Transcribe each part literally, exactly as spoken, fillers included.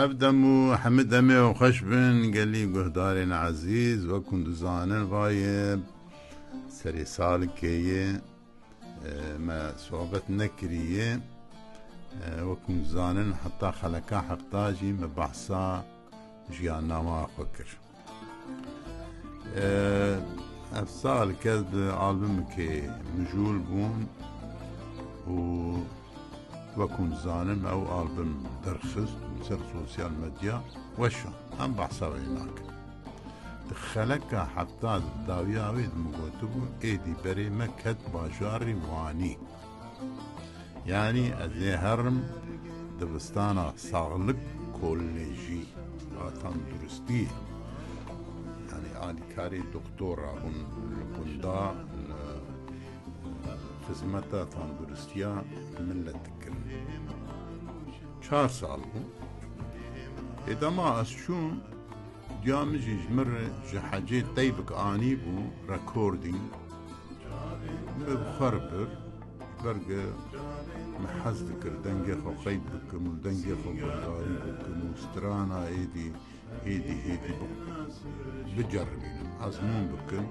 Ev dem û hemî demê xweş bin, gelî guhdarên ezîz, wek hûn dizanin, va ye serê salikê ye, e, me sohbet nekiriye. E, wek hûn dizanin, heta xeleka hefta jî me behsa jiyannama xwe kir. E, ev sal kes bi albumekê mijûl bûn û wek hûn dizanin, ew album derxist û ser sosyal medya weşan. Em behsa wê nakin. Di xeleka hefta de dawiya wê de min gotibû, êdî berê me ket bajarê Wanî. Yanî ez ê herim dibistana saxlik kolejî a tenduristiyê. Yanî alîkarê doktora bûn li gunda, li xizmeta tenduristiya milet dikirin. Çar sal bû. Ê dema ez çûm, diya min jî ji min re ji hecê teybik anîbû, recording. Min bi xwe re bir, ji ber ku min hez dikir dengê xwe qeyd bikim û dengê xwe guhdarî bikim û strana êdî, êdî, êdî bi-, biceribînim, ezmûn bikim,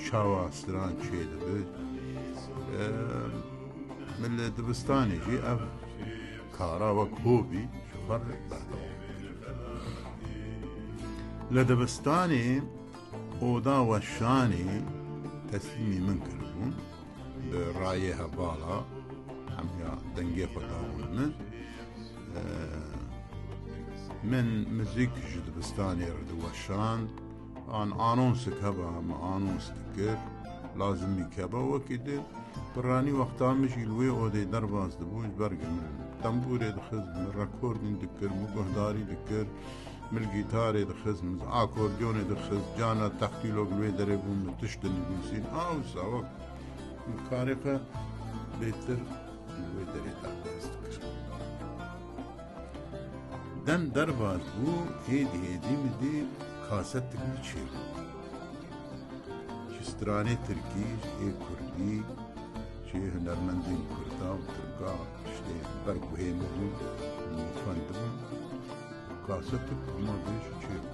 çawa stran çêdibe. Eee, min li dibistanê jî ev kara wek hobî ji xwe re berdewam kir. Li dibistanê oda weşanê teslîmî min kiribûn, bi rayê hevala hemiya dengê xwe dabûn min. Eee, min muzîk ji dibistanê re diweşand, an anonsek heba, min anons dikir, lazimî keba wekî di Piranî wexta min jî li wê odê derbas dibû, ji ber ku min tembûrê dixist, min rekordîn dikir, min guhdarî dikir, min li gîtarê dixist, min akordeonê dixist, carna textîlok li wê derê bû, min tişt dinivîsîn. A wisa wek min karê xwe bêtir li wê derê derbas dikir. Dem derbas bû, hêdî hêdî min dî kasetik min çêbû. Ji stranê tirkî, ji ê kurdî, ji ê hunermendên kurda û tirka, tiştê ber guhê min bûn, min xwendibûn. Kasetik hema vê jî çêbû.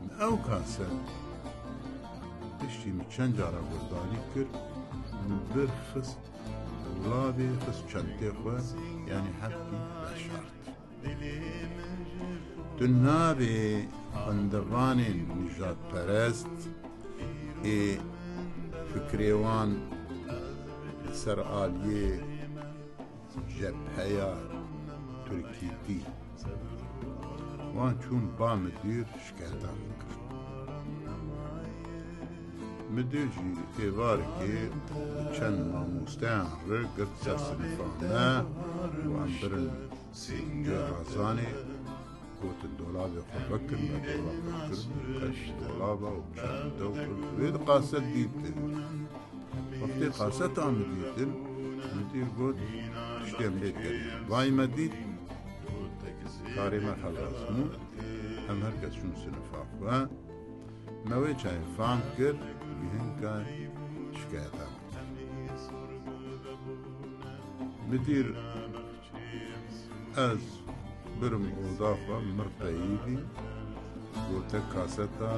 Min ew kaset, piştî min çend cara guhdarî kir, min bir xist dolabê, xist çentê xwe, yanî hevkî veşart. Tu nabê xwendevanên nijadperest ê fikrê wan li ser aliyê Cebheya Tirkîtî. Wan çûn ba midîr şikayeta min kir. Midîr jî êvarekê bi çend mamosteyan re girt ser sinifa me û em birin cihê razanê, gotin, dolabê xwe vekin, me dolab vekirin, qeş dolaba û çende û wê di qaset dîtin. Wextê qaseta min dîtin, midîr got, tiştê em lê digerînin. Vay me dît, karê me xelas bû, em her kes çûn sinifa xwe. Me wê çayê fam kir, gihinka şikayeta min kir. Midîr, ez birim oda xwe, mir peyivî, gote kaseta,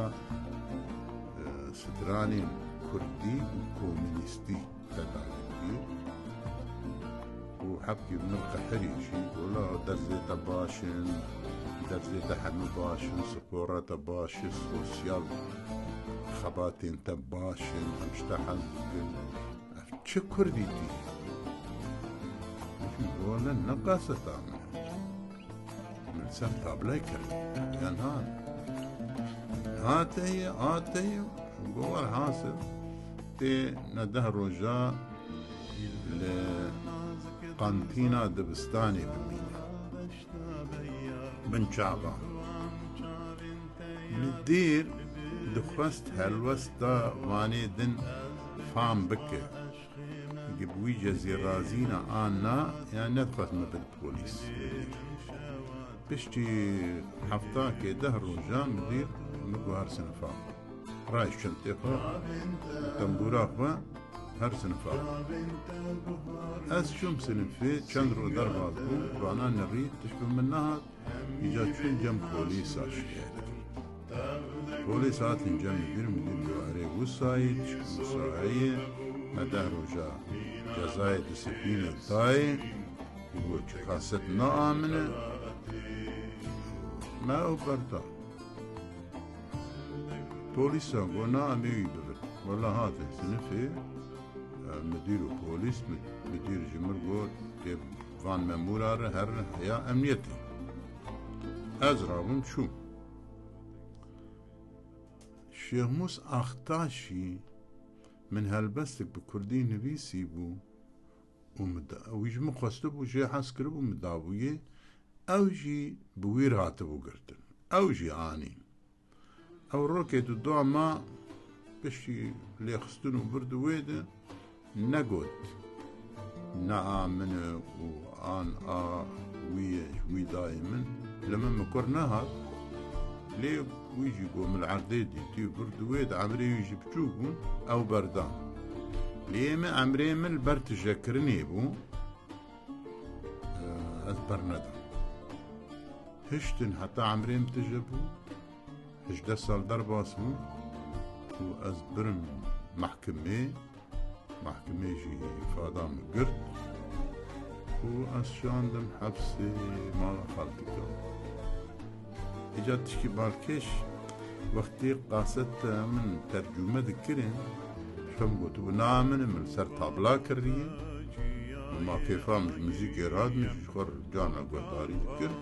e, stranên kurdî û komînîstî te dayî û hepkî mir qehirî jî, gola derzê te baş in, derzê te hemû baş in, spora te baş in, sosyal xebatên te baş in, em ji te hez dikin. Ev çi kurdîtî? Min jî got, ne, ne kaseta min e. Min ser tablay kir. Yan ha. Hate ye, hate ye. Got, werhasil, tê ne deh roja li qantîna dibistanê bimîne. Bin çava. Midîr dixwest helwesta vanê din fam bike. Gi bi wî cezî razî ne an na, yan nedixwest me bide polîs. Piştî heftakê deh rojan midîr min got her sinifa xwe. Rayş çentê xwe, tembûra xwe, her sinifa xwe. Ez çûm sinifê, çend roj derbas bû, vana nerî, tişt bi min nehat. Îca çûn cem polîsa şikayet kir. Polîs hatin cem müdür, müdür got erê wisayî, çi wisayî, me deh roja cezayê disiplînê dayê, got çi kaset naamine, me ew berda. Polîsa got na em ê wî bibin. Wela hatin sinifê, e, müdür û polîs, mü-, müdür ji mir got, tê van memûra re herin heya emniyetê. Ez rabûm çûm. Şêxmûs Axtaşî min helbestek bi kurdî nivîsî bû û min da, wî ji min xwestibû, jê hez kiribû, min dabûyê, ew jî bi wî re hatibû girtin. Ew jî anî. Ew rokê di dua ma piştî lêxistin û bir di wê de negot, ne a min e û an a wî ye, ji wî dayê min, li min bi kur nehat. Lê wî jî got, min li erdê dîtî û bir di wê de, emrê wî jî biçûk bûn, ew berdan. Lê min emrê min li ber tijekirinê bû, ez bernedam. Hiştin heta emrê min tije bû, hejdeh sal derbas bû û ez birim mehkimê, mehkimê jî îfada min girt û ez şandim hepsê mala xaltîka. Îca tişkî balkêş, wextê qaseta min tercûme dikirin, ji xwe min gotibû, na min e, min li ser tabla kiriye. Ma kêfa min ji muzîkê radin, ji xwe re carna guhdarî dikir.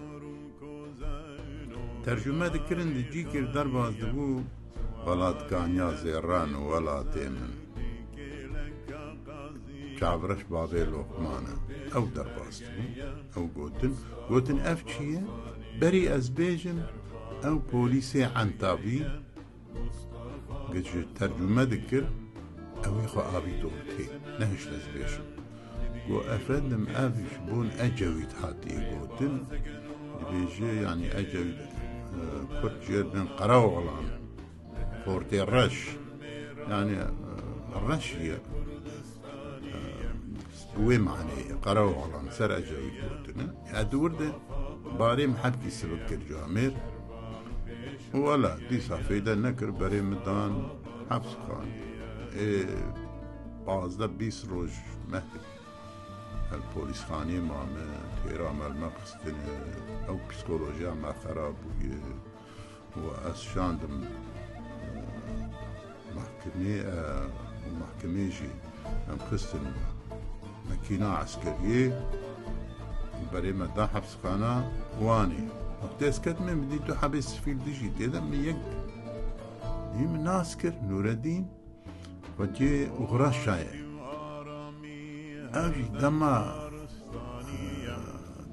Tercûme dikirin, di cîkê derbas dibû, Welat kaniya zêran û welatê min. Çavreş bavê Lokman e. Ew derbas dibû. Ew gotin, gotin, ev çi ye? Berî ez bêjim, ew polîsê Entabî, gi ji tercûme dikir, ew ê xwe avît ortê. Nehişt ez bêjim. Got, efendim, ev ji bon Ecewît hatiye gotin. Dibêje, yanî Ecewît, e, Kurd jê dibên Qereoxlan. Xortê reş. Yanî, e, reş ye. E, bi wê maneyê, Qereoxlan ser Ecewît gotine. Ya di wir de barê min hepkî sivik kir camêr. Û wela, dîsa feyde nekir, berê min dan hepsxan. Ê, pazdeh bîst roj me Her polîsxanê mame, têra me li me xistine, ew psîkolojiya me xerab bûye û ez şandim, e, mehkimê, e, û mehkimê jî em xistin mekîna eskeriyê û berê me da hepsxana Wanê. Wextê ez ketime, min dît du hebê sivîl dijî tê de, min yek dî min nas kir, Nûredîn. Xwecê Uxra Şaye. Ew jî dema, e,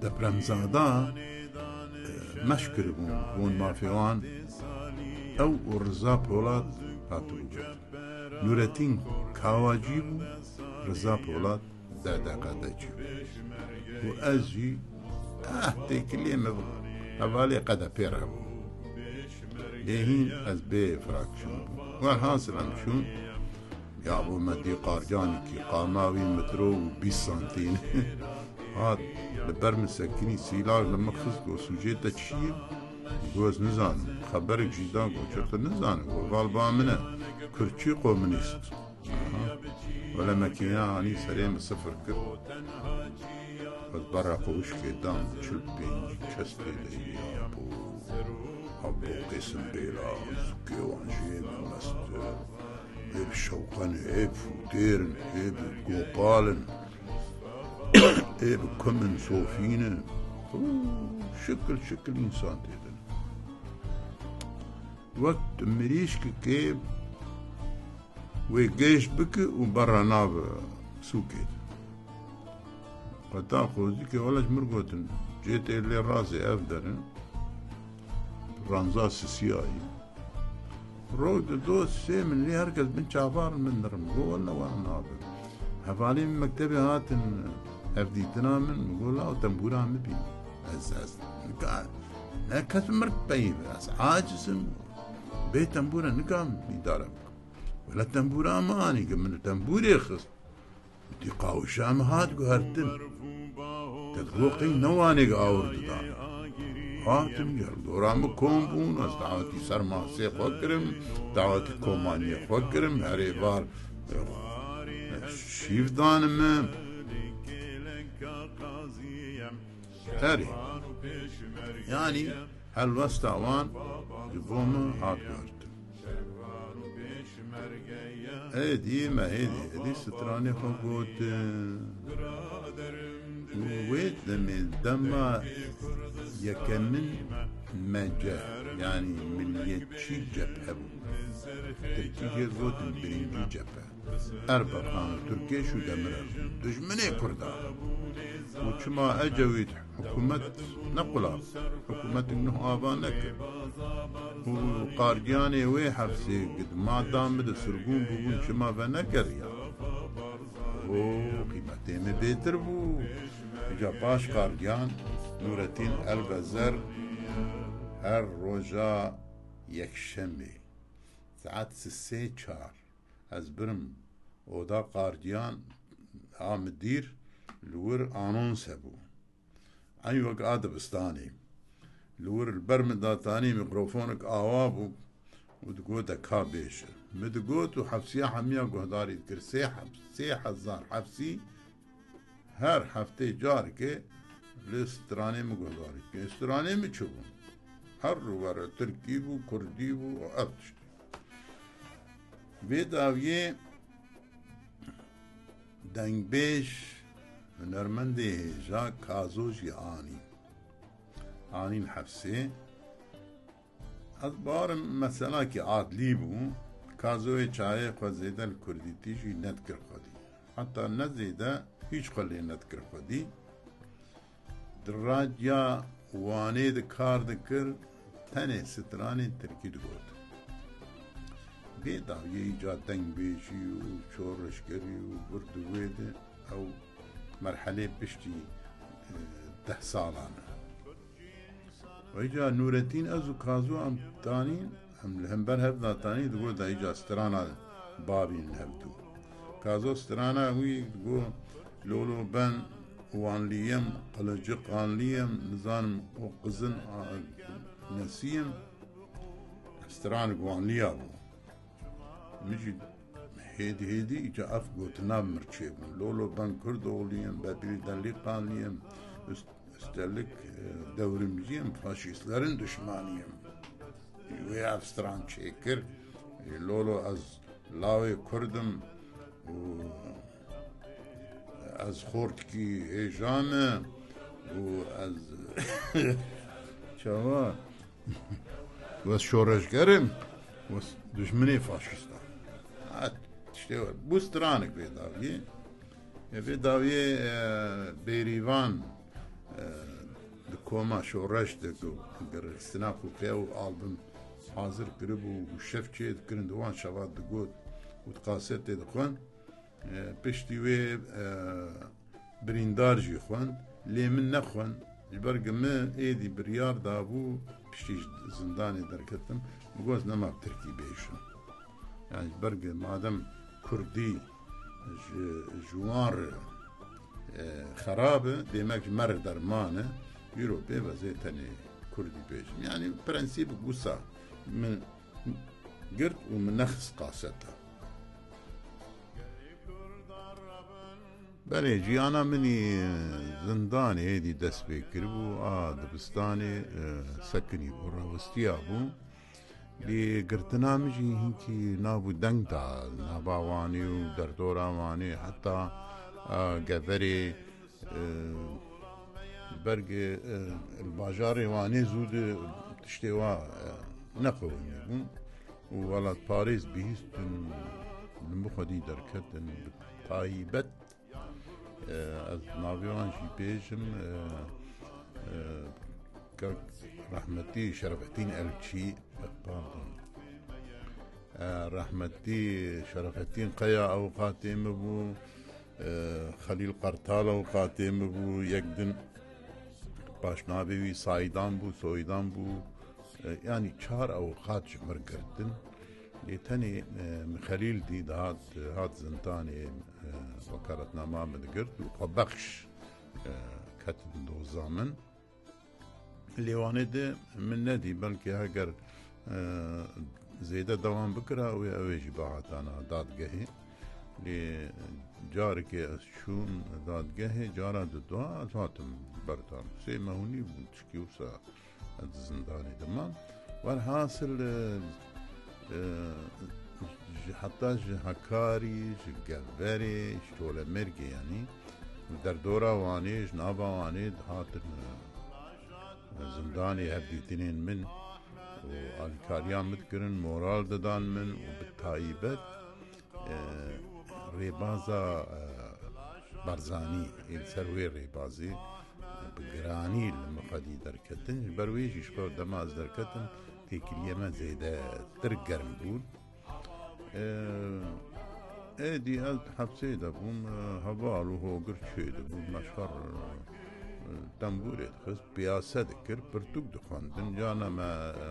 depremzada, e, meş kiribûn, bûn mafê wan. Ew û Riza Polat hatibû gotin. Nûretîn Kawacî bû, Riza Polat D D Q D çû. Û ez jî, eh, têkiliyê me bû. Hevalê Q D P re bû. Lê hîn ez bê fraksiyonê bûm. Welhasil em çûn. Ya bû me dî qarcanikî, qama wî metro û bîst santîn. Hat, li ber min sekinî, sîlag li min xist, got, sûcê te çi ye? Got, ez nizanim. Xeberek jî da, got, çi tu nizanim? Got, val ba min e. Kurd çi, komunîst. Aha. Wele mekîna anî serê min sifir kir. Ez berra xwe wişkê dam, çil pênc çestê de ya bo. Abo Qêsim Bêla, zikê wan jê me mest. Ê bi şewqen, ê bi fûtêr in, ê bi gopal in, ê bi kum in, sofîn in. Û şikil şikil însan tê de ne. Wek tu mirîşkikê wê gêj bike û berra nav sûkê de. Qeta xozîkê wele ji mir gotin, cê tê lê razê ev derin, ranza sisiyayî. Roj di do sê min lê her kes bin çavar min dirim. Go wele wan nabe. Hevalê min mektebê hatin hevdîtina min, min go la tembûra min bî. Ez, ez nika, ne kes mir peyv, ez aciz im. Bê tembûra nika min îdare bikim. Wele tembûra min anî, ke min tembûrê xist. Wî qawişa min hat guhertin. Te digo qey ne wanê awir dida. Hatin gel dora min kom bûn, ez dawetî ser masê xwe kirim, dawetî komaniyê xwe kirim, herê var, e, şîv dan min. Herê. Yanî helwesta wan ji bo min hat guhertin. Êdî me êdî, êdî stranê xwe gotin. Û wê demê dema yekemin mece, yanî miliyetçî cephe bû. Tirkî jê gotin birinci cephe. Erbakan û Tirkê şû demire. Dijminê Kurda. Û çima Ecewît hikûmet nequla? Hikûmetên nuh ava nekir. Û qardiyanê wê hefsê gid ma da min de sirgûn bûbûn, çima venekeriya? Û qîmetê min bêtir bû. Îca paş qardiyan Nûretîn Elbezer her roja yekşemê saet sisê çar ez birim oda qardiyan a min dîr li wir anonse bû. Eyn wek a dibistanê. Li wir li ber min datanî mîkrofonek awa bû û digot de ka bêje. Min digot û hefsiya hemiya guhdarî dikir. Sê hef-, sê hezar hefsî her heftê careke li stranê min guhdarî dike. Stranê min çi bû? Her rû were tirkî bû, kurdî bû û ev tişt. Vê dawiyê dengbêj, hunermendê hêja Kazo jî anî. Anîn hefsê. Ez barim meselakî adlî bû. Kazoyê çayê xwe zêde li kurdîtî jî nedikir xwedî. Heta ne zêde hîç xwe lê nedikir xwedî. Di radya Wanê de kar dikir, tenê stranên tirkî digot. Vê dawiyê îca dengbêjî û şoreşgerî û vir di wê de ew merhelê piştî, e, deh salan e. Îca Nûretîn ez û Kazo em tanîn, em li hember hev de tanîn, digot da îca strana babîn hevdû. Kazo strana wî digot, Lolo ben Wanliyim, Qılıcı Qanlıyım, nizanim o qizin a-, nesiyim. Stranik Wanliya bû. Min jî hêdî hêdî îca ev gotina mir çêbûn. Lolo ben Kurdoğluyum, Bedri Delî Qanlıyım, üst-, üstelik, e, devrimciyim, faşistlerin düşmanıyım. Wê ev stran çêkir. E, Lolo ez lawê Kurd im û ez xortikî hêja me û ez çawa û ez şoreşger im û ez dijminê faşîstan. Ha, tiştê we. Bû stranik vê dawiyê. E, vê dawiyê, e, Bêrîvan, e, di koma şoreş de ku, ku sinak û qeya û albim hazir kiribû û şev çê dikirin, di wan şeva digot û di kasetê dixwend. E, piştî wê, e, birîndar jî xwend. Lê min nexwend. Ji ber ku min êdî biryar dabû, piştî ji zindanê derketim, min got, nema tirkî bêjim. Yani ji ber ku madem kurdî ji, ji wan re, e, xerab e, demek ji me re derman e. Îro pê ve zê tenê kurdî bêjim. Yani prensîp wisa min girt û min nexist kaseta. Belê, jiyana min î zindanê êdî dest pê kiribû, a dibistanê, e, sekinî bû, rewistiya bû. Lê girtina min jî hinkî nav û deng da, nava Wanê û derdora Wanê, heta, a, Geverê, e, ber ku, e, li bajarê Wanê zû de tiştê wa, e, neqewimî bûn û welatparêz bihîstin, li min xwedî derketin, bi taybet, e, ez navê wan jî bêjim, e, e, kek rehmetî Şerefetîn Elçî, pardon. E, rehmetî Şerefetîn Qeya ewqatê min bû, e, Xelîl Qertal ewqatê min bû, yek din paşnavê wî Saydan bû, Soydan bû. E, yanî çar ewqat ji mir girtin. Lê tenê, e, min Xelîl dî dihat, hat zindanê, e, wekaletnama min digirt û xwe bexş, e, ketin doza min. Lê Wanê de min nedî, belkî heger e, zêde dewam bikira, wê ew ê jî bihatana dadgehê. Lê carekê ez çûm dadgehê, cara didua ez hatim berdan. Sê mehûnî bû, tişkî wisa ez di zindanê de mam. Welhasil, e, e, ji, heta ji Hekarî, ji Geverê, ji Tolemêrgê, yanî derdora Wanê, ji nava Wanê dihatin, e, zindanê hevdîtinên min û alîkariya min dikirin, moral didan min û bi taybet, e, rêbaza, e, Barzanî, ê li ser wê rêbazê, e, bi giranî li min xwedî derketin. Ji ber wê jî ji xwe dema ez derketim, têkiliyê me zêdetir germ bûn. E, êdî ez di hepsê de bûm, e, heval û hogir çê dibû, me şer, e, tembûrê dixist, piyase dikir, pirtûk dixwendin, carna me, e,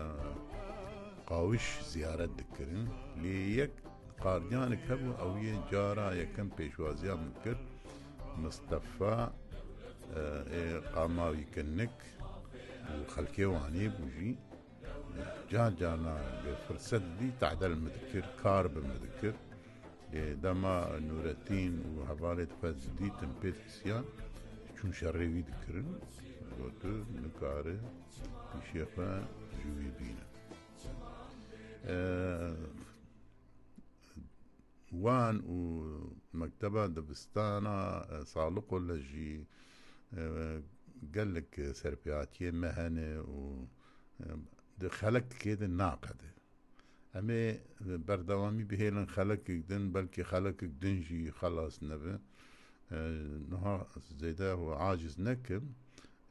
qawîş ziyaret dikirin. Lê yek qardiyanek hebû, ew yê cara yekem pêşwaziya min kir. Mistefa, e, ê Qamawî Kinik û xelkê Wanê bû jî. Car carna bi firset dî tehdel min dikir, kar bi min dikir. Lê dema Nûretîn û hevalê xwe dîtin pê dihisiyan, çûn şerê wî dikirin, gotu, nikare pîşê xwe ji wî bîne. E, Wan û mekteba dibistana, e, Saliqole jî, e, gelek serpêhatiyê me hene û, e, di xelekekê de naqede. Em ê berdewamî bihêlin xelekek din, belkî xelekek din jî xelas nebe. E, niha zêde hû aciz nekim.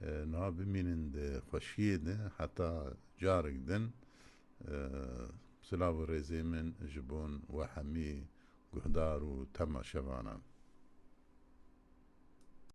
E, niha bimînin di xweşiyê de heta carek din. E, silav û rêzê min ji bon we hemî guhdar û temaşevanan.